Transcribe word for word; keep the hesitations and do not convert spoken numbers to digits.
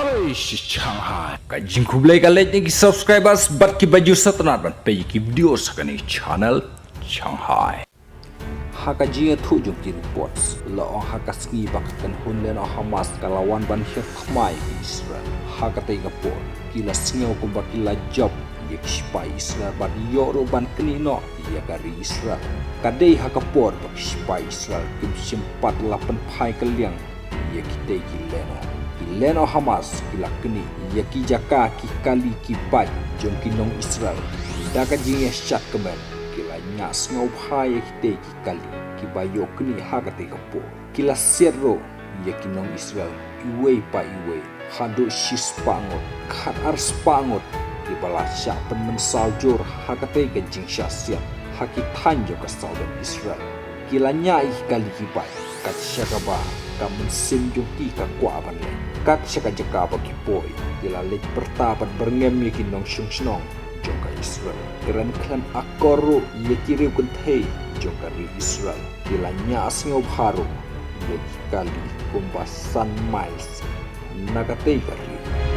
Shanghai. Ka jingkhublei ka leit ïa ki subscribers bad ki ba ju sngewtynnat ban peit ïa ki video sha kane ka channel Shanghai. Ha ka jingïathuh jong ki reports la ong ha ka sngi ba ka kynhun lehnoh Hamas ka la wan ban hiar khmai ïa ki Israel. Ha katei ka por ki la sngew kumba ki la jop ïa ki sipai Israel bad ïoh ruh ban knieh noh ïa ka ri Israel. Ka dei ha ka por ba ki sipai Israel kim shym pat la pynphai kylliang ïa kitei ki lehnoh. Ki lehnoh Hamas ki la knieh ïa ki jaka ki kali ki bike jong ki nong Israel. Da ka jingïashad kmen ki la ñiah sngewbha ïa kitei ki kali ki ba ïoh knieh ha katei ka por. Ki la siat ruh ïa ki nong Israel iwei pa iwei haduh shispah ngut, khatar spah ngut ki ba la shah pynmynsaw jur ha katei ka jingshah siat ha ki thaiñ jong ka sawdong Israel. Ki la ñiah ïa ki kali ki bike kat sha kaba ka mynsiem jong ki ka kwah ban leh, kat sha ka jaka ba ki poi. Ki la leit pyrta bad byrngem ïa ki nongshong shnong jong ka Israel. Kren khlem akor ruh ïa ki riew kynthei jong ka ri Israel. Ki la ñiah sngewbha ruh ïa ki kali kumba san miles na katei ka ri.